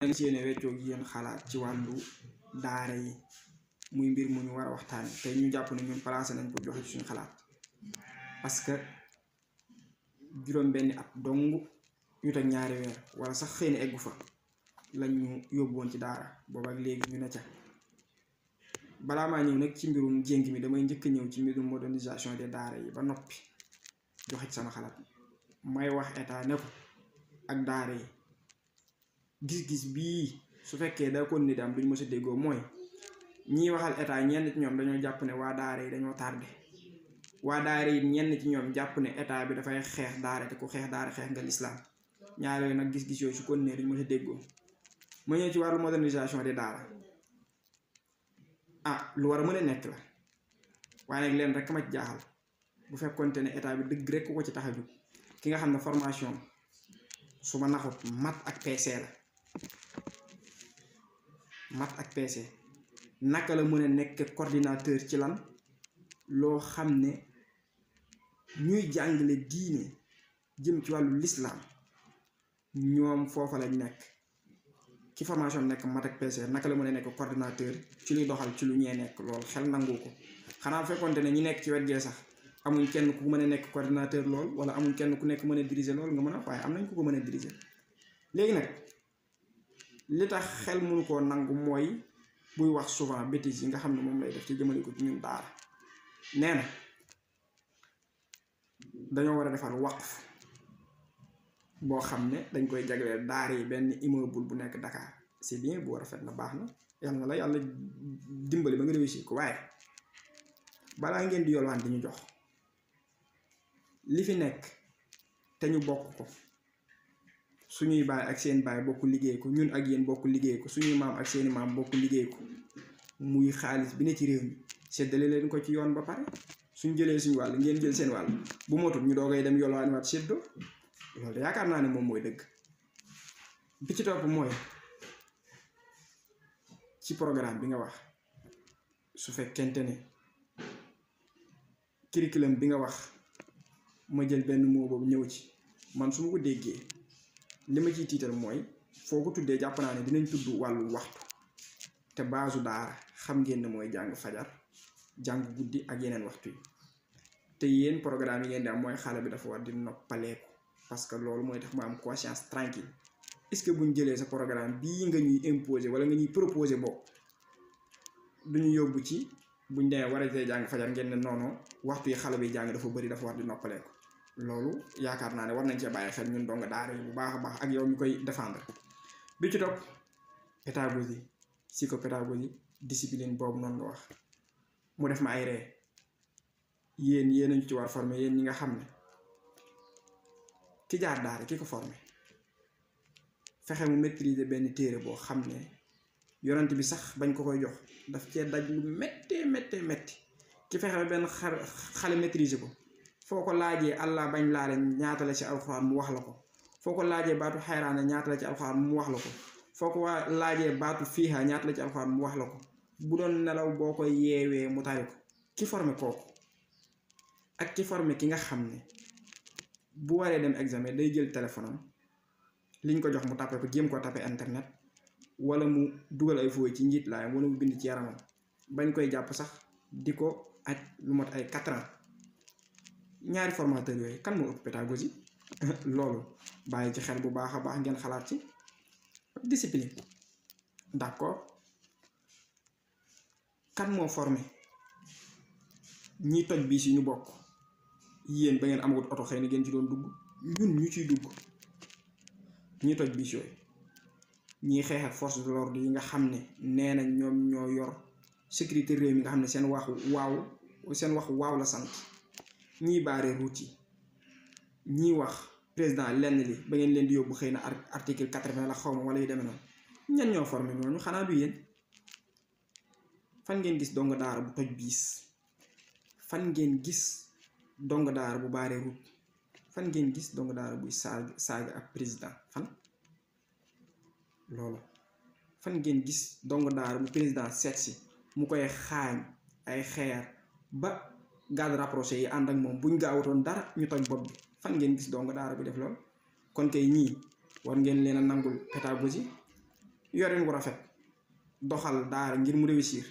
ngi si yéene weccoo gi yéen xalaat ci wàllu daara yi muy mbir mu ñu war a waxtaan te ñu jàpp ne ñun placé nañ ko joxe ci suñu xalaat parce que juróom benni at dong yu teg ñaari weer wala sax xëy na eggu fa lañ ñu yóbbu woon ci daara booba ak léegi ñu ne ca. balaa maa ñëw nag ci mbirum jéngi mi damay njëkk ñëw ci mbirum modernisation des daara yi ba noppi joxe ci sama xalaat. may wax état ne ko ak daara yi gis-gis bii su fekkee da kon ni daam duñ mës a déggoo mooy ñiy waxal état ñenn ci ñoom dañoo jàpp ne waa daara yi dañoo tardé waa daara yi ñenn ci ñoom jàpp ne état bi dafay xeex daara te ku xeex daara xeex nga lislaam ñaar yooyu nag gis-gis yooyu su kon ne duñ mës a déggoo. ma ñëw ci wàllu modernisation des daara lu war a mën a nekk la waaye nag leen rek ma ci jaaxal bu fekkonte ne état bi dëgg rek ko ci tax a jóg ki nga xam ne formation su ma naxut mat ak PC la mat ak PC naka la mën a nekk coordinateur ci lan loo xam ne ñuy jàngale diine jëm ci wàllu lislaam ñoom foofa lañ nekk ci formation nekk mat ak PC naka la mën a nekk coordinateur ci luy doxal ci lu ñee nekk loolu xel nangu ko. xanaa fekkonte ne ñi nekk ci wet gee sax amuñ kenn ku mën a nekk coordinateur lool wala amuñ kenn ku nekk mën a diriger lool nga mën a waaye am nañ ku ko mën a diriger. léegi nag li tax xel mënu koo nangu mooy buy wax souvent bêtises yi nga xam ne moom lay def ci jëmale ko ci ñun daara nee na dañoo war a defar waqf boo xam ne dañ koy jagleel daara yi benn immeuble bu nekk Dakar. c'est bien bu rafet na baax na yàlla na la yàlla dimbali ba nga réussir ko waaye balaa ngeen di yolwaan di ñu jox li fi nekk te ñu bokk ko suñuy baay ak seen baay bokk liggéey ko ñun ak yéen bokk liggéey ko suñuy maam ak seeni maam bokk liggéey ko muy xaalis bi ne ci réew mi séddale leen ko ci yoon ba pare suñ jëlee suñu wàll ngeen jël seen wàll bu motul ñu doogay dem yolwaan waat séddoo loolu de yaakaar naa ne moom mooy dëgg. bi ci topp mooy ci programme bi nga wax su fekkente ne curriculum bi nga wax ma jël benn moo boobu ñëw ci man su ma ko déggee li ma ciy tiital mooy foo ko tuddee jàpp naa ne dinañ tudd wàllu waxtu te baasu daara xam ngeen ne mooy jàng fajar jàng guddi ak yeneen waxtu yi te yéen programme yi ngeen di am mooy xale bi dafa war di noppaleeku parce que loolu mooy tax mu am conscience tranquille est-ce que buñ jëlee sa programme bii nga ñuy imposer wala nga ñuy proposer bokk duñu yóbbu ci buñ demee war a jàng fajar ngeen ne noonu waxtu yi xale bi jàng dafa bëri dafa war di noppaleeku loolu yaakaar naa ne war nañ cee bàyyi xel ñun dong daara yi bu baax a baax ak yow mi koy défendre. bi ci topp pédagogie psychopédagogie discipline boobu noonu nga wax mu def ma ay ree yéen nañu ci war former yéen ñi nga xam ne ki jaar daara ki ko former fexe mu maîtriser benn téere boo xam ne yonent bi sax bañ ko koy jox daf cee daj lu métti ki fexe benn xale maîtriser ko foo ko laajee Allah bañ laale ñaata la ci alxuraan mu wax la ko foo ko laajee baatu xayraana ñaata la ci alxuraan mu wax la ko foo ko laajee baatu fiiha ñaata la ci alxuraan mu wax la ko bu doon nelaw boo koy yeewee mu tari ko ki formé kooku ak ki formé ki nga xam ne bu waree dem examen day jël téléphone am liñ ko jox mu tàppe ko jéem ko tàppe internet wala mu dugal ay fooy ci njiit laayam wala mu bind ci yaramam bañ koy jàpp sax di ko aj lu mot ay 4 ans ñaari formateur yooyu kan moo ëpp pédagogie loolu bàyyi ci xel bu baax a baax ngeen xalaat ci. discipline d'accord kan moo formé ñi toj bii si ñu bokk yéen ba ngeen amagut oto xëy na ngeen ci doon dugg ñun ñu ciy dugg ñi toj bii yooyu ñiy xeex ak force de l'ordre yi nga xam ne nee nañ ñoom ñoo yor sécurité réew mi nga xam ne seen wax waaw la sant ñiy baare route yi ñiy wax président lenn li ba ngeen leen di yóbbu xëy na article 80 la xaw ma wala yu demee noonu ñan ñoo formé ñooñu xanaa du yéen. fan ngeen gis dong daara bu toj biis fan ngeen gis dong daara bu baaree route fan ngeen gis dong daara buy saaga ak président fan loolu fan ngeen gis dong daara bu président seet si mu koy xaañ ay xeer ba garde rapproché yi ànd ak moom buñ gaawutoon dara ñu toj bopp bi fan ngeen gis dong daara bu def loolu kon kay ñii war ngeen leen a nangul pédagogie yorin wu rafet doxal daara ngir mu réussir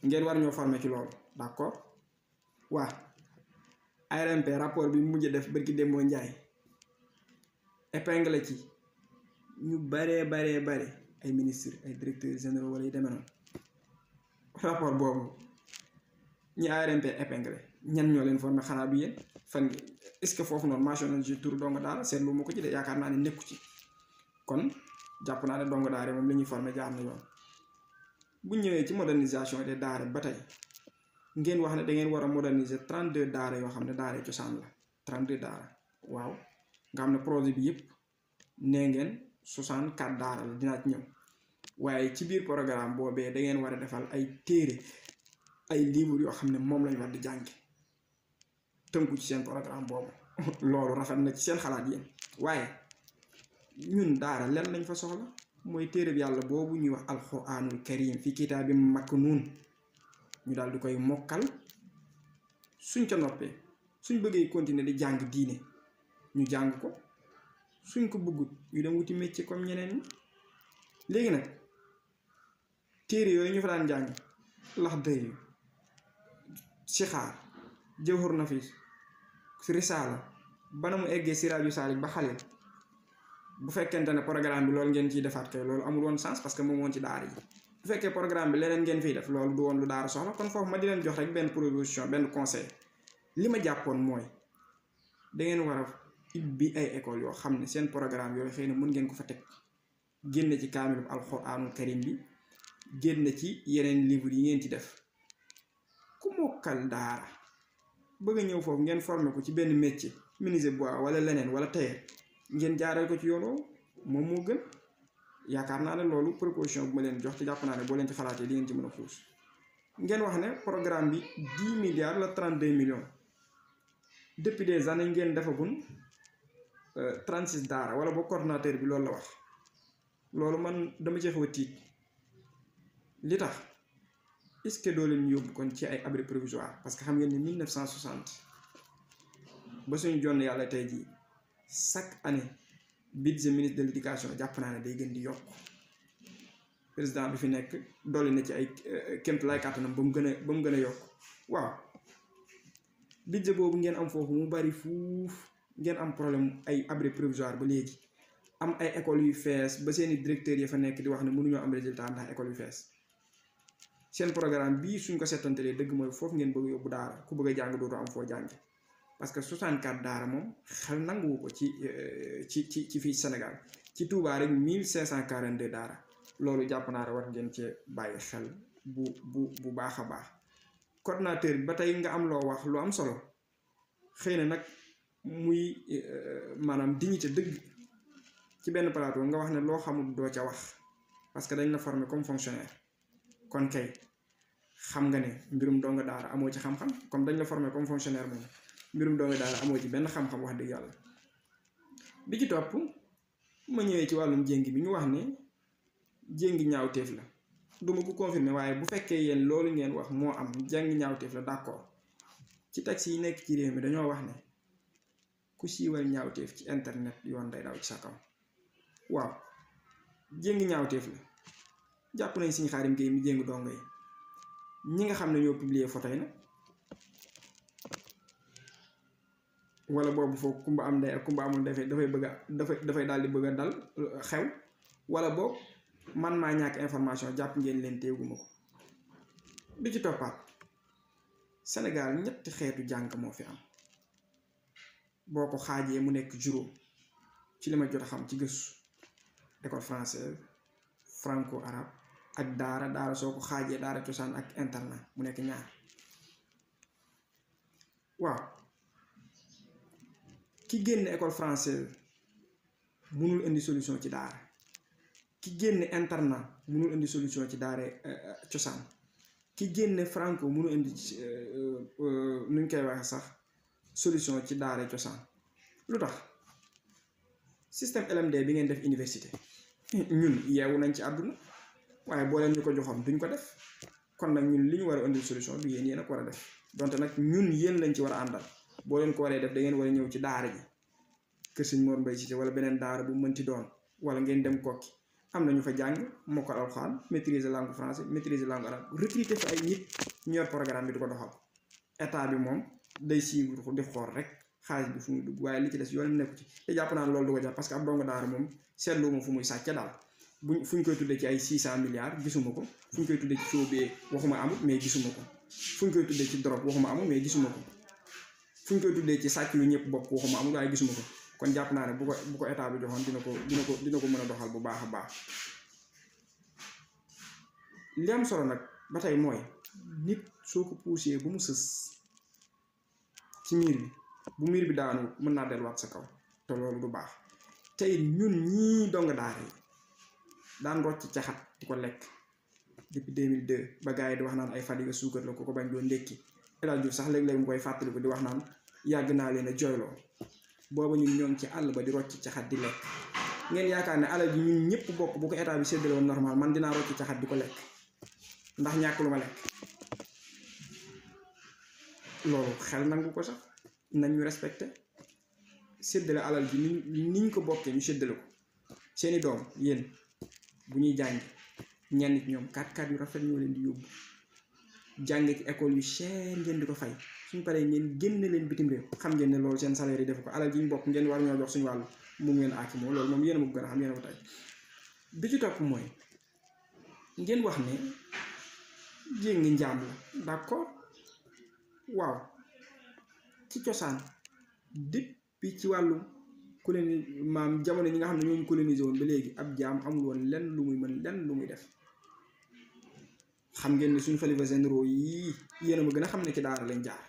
ngeen war ñoo former ci loolu d'accord waa ARMP rapport bi mujj def bërki démboo njaay épingle ci ñu bare ay ministre ay directeurs généraux wala yu demee noonu rapport boobu ñi ARMP épingle ñan ñoo leen formé xanaa bi yéen fan est-ce que foofu noonu mention ci tur donga daara seetlu ma ko ci de yaakaar naa ne nekku ci kon jàpp naa ne donga daara moom la ñuy formé jaar na yoon bu ñëwee ci modernisation des daara ba tey ngeen wax ne da ngeen war a moderniser 32 daara yoo xam ne daara cosaan la 32 daara waaw nga xam ne projet bi yëpp nee ngeen 64 daara la dinaa ci ñëw waaye ci biir programme boobee da ngeen war a defal ay téere ay livres yoo xam ne moom lañ war di jàngi tënku ci seen programme boobu loolu rafet na ci seen xalaat yéen waaye ñun daara len lañ fa soxla mooy téere bi yàlla boobu ñuy wax alxuraanul karim fi kitaabin maknuun ñu daal di koy mokkal suñ ca noppee suñ bëggee continuer di jàng diine ñu jàng ko suñ ko bëggut ñu dem wuti métier comme ñeneen ñi léegi nag téere yooyu ñu fa daan jàng Laxdari Sixaar Jawhar Nafis Risaala ba na mu eggee Siraaju Saalik ba Xalil bu fekkente ne programme bi loolu ngeen ciy defaat kay loolu amul woon sens parce que moom woon ci daara yi bu fekkee programme bi leneen ngeen fiy def loolu du woon lu daara soxla kon foofu ma di leen jox rek benn proposition benn conseil li ma jàppoon mooy da ngeen war a ibbi ay école yoo xam ne seen programme yooyu xëy na mën ngeen ko fa teg génne ci kaamilu alxuraanul karim bi génne ci yeneen livre yi ngeen ci def ku mokkal daara bëgg a ñëw foofu ngeen former ko ci benn métier menuisier bois wala leneen wala tailleur ngeen jaaral ko ci yoon woowu moom moo gën yaakaar naa ne loolu proposition bu ma leen jox te jàpp naa ne boo leen ci xalaatee di ngeen ci mën a xuus ngeen wax ne programme bi 10 milliards la 32 millions depuis des années ngeen defagun 36 daara wala boo coordonnateur bi loolu la wax loolu man dama ci xaw a tiit li tax est-ce que doo leen yóbbu kon ci ay abri provisoire parce que xam ngeen ni 1960 ba suñu jonn yàlla tey jii chaque année budget ministre de l'éducation jàpp naa ne day gën di yokk président bi fi nekk dolli na ci ay kémt lay kàttanam ba mu gën a yokk waaw budget boobu ngeen am foofu mu bari fuuf ngeen am problème ay abri provisoire ba léegi am ay écoles yu fees ba seeni directeurs yi fa nekk di wax ne mënuñoo am résultat ndax école yu fees seen programme bii suñ ko settantalee dëgg mooy foofu ngeen bëgg yóbbu daara ku bëgg a jàng dootu am foo jàng parce que 64 daara moom xel nanguwu ko ci fii Sénégal ci Touba rek 1542 daara loolu jàpp naa war ngeen cee bàyyi xel bu baax a baax coordonnateur bi ba tey nga am loo wax lu am solo xëy na nag muy maanaam dignité dëgg ci benn plateau nga wax ne loo xamul doo ca wax parce que dañ la former comme fonctionnaire kon kay xam nga ne mbirum donga daara amoo ci xam-xam comme dañ la former comme fonctionnaire moom mbirum donga daara amoo ci benn xam-xam wax dëgg yàlla bi ci topp ma ñëwee ci wàllum jéngi bi ñu wax ne jéngi ñaawteef la duma ko confirmer waaye bu fekkee yéen loolu ngeen wax moo am jéngi ñaawteef la d'accord ci taxi yi nekk ci réew mi dañoo wax ne ku siiwal ñaawteef ci internet yoon day daw ci sa kaw waaw jéngi ñaawteef la jàpp nañ Serigne Khadim Gueye mi jéngu dongo yi ñi nga xam ne ñoo publier photo yi nag wala boobu foofu kumba am ndey ak kumba amul dafay daal di bëgg a dal xew wala boog man maa ñàkk information jàpp ngeen leen téeguma ko bi ci toppaat Sénégal ñetti xeetu jàng moo fi am boo ko xaajee mu nekk juróom ci li ma jot a xam ci gëstu école française franco arabe ak daara soo ko xaajee daara cosaan ak internat mu nekk ñaar waaw ki génn école française mënul indi solution ci daara ki génn internat mënul indi solution ci daara cosaan ki génn franco mënul indi nuñ koy waxee sax solution ci daara cosaan lu tax système LMD bi ngeen def université ñun yeewu nañ ci àdduna waaye boo leen ñu ko joxoon duñ ko def kon nag ñun li ñu war a indi solution bi yéen a ko war a def donte nag ñun yéen lañ ci war a àndal boo leen ko waree def da ngeen war a ñëw ci daara ji kër Sëñ Mor Mbay Cissé wala beneen daara bu mënti doon wala ngeen dem Kokki am na ñu fa jàng mokkal alxuraan maîtriser langue français maîtriser langue arabe recruter fa ay nit ñu yor programme bi di ko doxal état bi moom day suivre di xool rek xaalis bi fu muy dugg waaye li ci des yoonam nekku ci te jàpp naa loolu du ko jàpp parce que ab dongo daara moom seetlu ma fu muy sàcce daal fu ñu koy tuddee ci ay 600 milliards gisuma ko fu ñu koy tuddee ci soobee waxuma amut mais gisuma ko fu ñu koy tuddee ci drogue waxuma amut mais gisuma ko fu ñu koy tuddee ci sàcc yu ñëpp bokk waxuma amut waaye gisuma ko kon jàpp naa ne bu ko état bi joxoon dina ko mën a doxal bu baax a baax li am solo nag ba tey mooy nit soo ko poussé ba mu sës ci miir bi bu miir bi daanu mën naa delluwaat sa kaw te loolu du baax tey ñun ñii dong daara yi daan rocc ci caxat di ko lekk depuis 2002 ba gars yi di wax naan ay fadiga suukar la ko bañ doon ndékki El Hadj Diouf sax léeg-léeg mu koy fàttali ko di wax naan yàgg naa leen a jooyloo booba ñun ñoo ngi ci àll ba di rocc ci caxat di lekk ngeen yaakaar ne alal ji ñun ñëpp bokk bu ko état bi séddale woon normal man dinaa rocc ci caxat di ko lekk ndax ñàkk lu ma lekk loolu xel nangu ko sax nañ ñu respecté séddale alal ji niñ ko bokkee ñu séddale ko seeni doom yéen bu ñuy jàng ñenn ci ñoom 4x4 yu rafet ñoo leen di yóbbu jàng ci école yu cher ngeen di ko fay suñ paree ngeen génne leen bitim réew xam ngeen ne loolu seen salaire yi def ko alal ji ñu bokk ngeen war ñoo jox suñu wàllu mu ngeen aaki moo loolu moom yéen a ma gën a xam yéen a ko tey bi ci topp mooy ngeen wax ne jéng njaam la d'accord waaw ci cosaan depuis ci wàllu maam jamono ñi nga xam ne ñooñu colonisé woon ba léegi ab jaam amul woon lenn lu muy mën lenn lu muy def xam ngeen ne suñu xalifa généraux yii yéen a ma gën a xam ne ci daara lañ jaar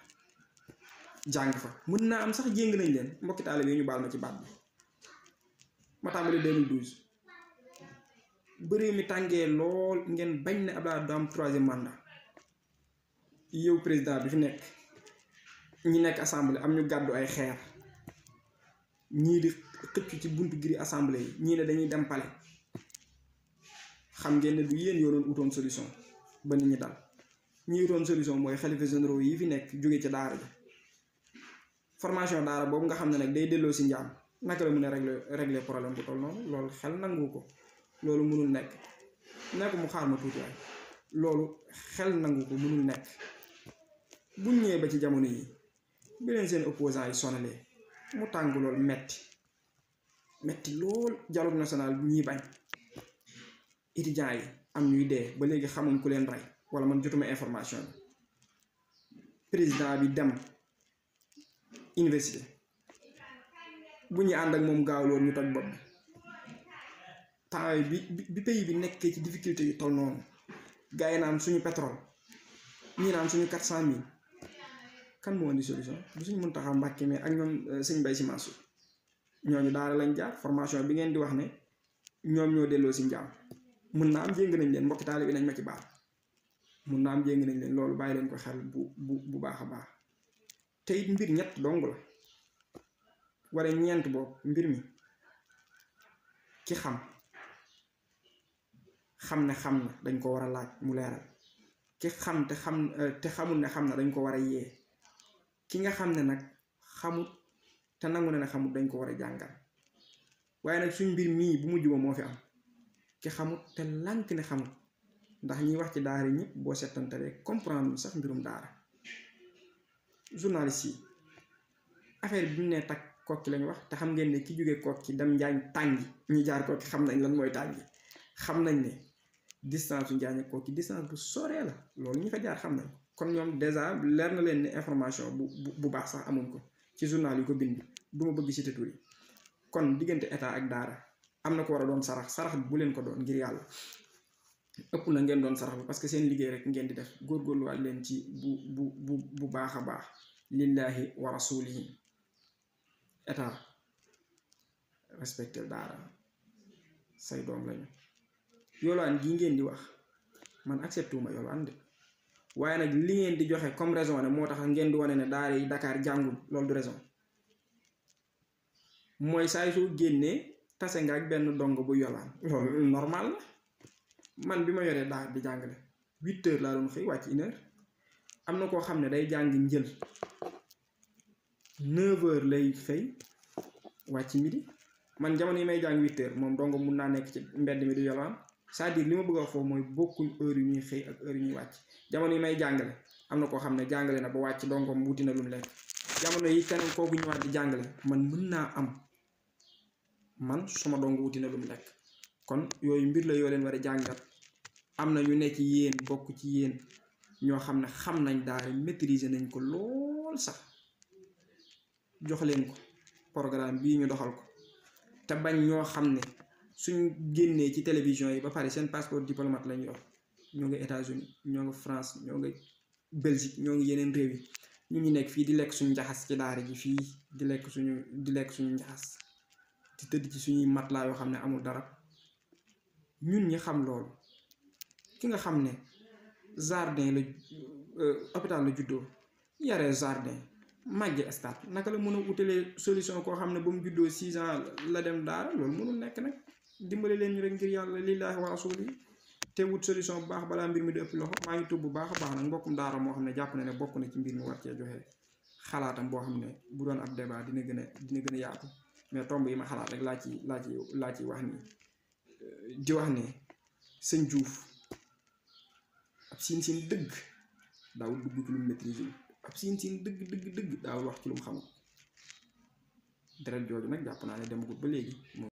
jàng fa mën naa am sax jéng nañ leen mbokki taalibe yi ñu baal ma ci baat bi ma tàmbali 2012 bëri mi tàngee lool ngeen bañ ne Abdoulaye du am 3e mandat yow président bi fi nekk ñi nekk assemblée am ñu gàddu ay xeer ñii di xëccu ci buntu giri assemblée yi ñii ne dañuy dem palais xam ngeen ne du yéen yoo doon utoon solution ba nit ñi dal ñi utoon solution mooy xalifa généraux yi fi nekk jóge ca daara ji formation daara boobu nga xam ne nag day delloo si njaam naka la mën a régler problème bu toll noonu loolu xel nangu ko loolu mënul nekk mu xaar ma tuuti waay loolu xel nangu ko mënul nekk buñ ñëwee ba ci jamono yi bi leen seen opposants yi sonalee mu tàng lool metti lool dialogue national ñii bañ étudiants yi am ñuy dee ba léegi xamuñ ku leen rey wala man jotuma information bi président bi dem université bu ñu ànd ak moom gaaw loolu ñu toj bopp bi temps bi pays bi nekkee ci difficulté yu toll noonu gars yi naan suñu pétrole ñii naan suñu 400 000 kan moo indi solution bu suñu Muntaxa Mbàkke mais ak ñoom sëñ Bay Si Mansour ñooñu daara lañ jaar formation bi ngeen di wax ne ñoom ñoo delloo si njaam mën naa am jéng nañ leen mbokki taalibe bi nañ ma ci baal mën naa am jéng nañ leen loolu bàyyi leen ko xel bu baax a baax te it mbir ñett dong la wala ñeent boobu mbir mi ki xam ne xam na dañ ko war a laaj mu leeral ki xam te xamul ne xam na dañ ko war a yee ki nga xam ne nag xamut te nangu ne xamut dañ ko war a jàngal waaye nag suñ mbir mii bu mujj ba moo fi am ki xamut te lànk ne xamut ndax ñiy wax ci daara ñëpp boo settantalee comprendre sax mbirum daara journaliste yi affaire bi ñu ne takk Kokki lañ wax te xam ngeen ne ki jóge Kokki dem Njaañ tàngi ñi jaar Kokki xam nañ lan mooy tàngi xam nañ ne distance su Njaañ ak Kokki distance bu soree la loolu ñi fa jaar xam nañ kon ñoom dèjà leer na leen ne information bu baax sax amuñ ko ci journal yi ko bind du ma bëgg cité tur yi kon diggante état ak daara am na ko war a doon sarax bi bu leen ko doon ngir yàlla ëpp na ngeen doon sarax bi parce que seen liggéey rek ngeen di def góorgóorluwaat leen ci bu baax a baax lillahi wa rasulihi état respecté daara say doom lañu yoolaan gi ngeen di wax man acceptuma yoolaan de waaye nag li ngeen di joxe comme raison ne moo tax ngeen di wane ne daara yi Dakar jàngul loolu du raison mooy saay soo génnee tase nga ak benn dong bu yolaan loolu normal la man bi ma yoree daara di jàngale 8 heures laa doon xëy wàcc 1 heure am na koo xam ne day jàng njël 9 heures lay xëy wàcc midi man jamono yi may jàng 8h moom dong mun naa nekk ci mbedd mi du yalwaan c'est-à-dire li ma bëgg a wax foofu mooy bokkuñ heure yu ñuy xëy ak heure yu ñuy wàcc jamono yi may jàngale am na koo xam ne jàngale na ba wàcc dongom wuti na lu mu lekk jamono yi keneen kooku ñëwaat di jàngale man mën naa am man suma dong wuti na lu mu lekk kon yooyu mbir la yoo leen war a jàngat am na ñu ne ci yéen bokk ci yéen ñoo xam ne xam nañ daara maîtriser nañ ko lool sax jox leen ko programme bii ñu doxal ko te bañ ñoo xam ne suñ génnee ci télévision yi ba pare seen passeport diplomate lañ yor ñoo ngi États-Unis ñoo ngi France ñoo ngi Belgique ñoo ngi yeneen réew yi ñu nekk fii di lekk suñu njaxas ci daara ji fii di lekk suñu njaxas di tëdd ci suñuy matelas yoo xam ne amul dara ñun ñi xam loolu ki nga xam ne jardin la hôpital la juddoo yaree jardin màgge stade naka la mën a utalee solution koo xam ne ba mu juddoo 6 ans la dem daara loolu mënul nekk nag dimbale leen ñu rek ngir yàlla lillaahi wa rasuuli te wut solution bu baax balaa mbir mi di ëpp loxo maa ngi tubb bu baax a baax nag mbokkum daara moo xam ne jàpp na ne bokk na ci mbir mi war cee joxe xalaatam boo xam ne bu doon ab débat dina gën a yaatu mais tomb yi ma xalaat rek laa ci wax nii di wax ne sëñ Juuf ab siin dëgg daawul dugg ci lu mu maîtriser ab siin dëgg daawul wax ci lu mu xamul deret jooju nag jàpp naa ne demagul ba léegi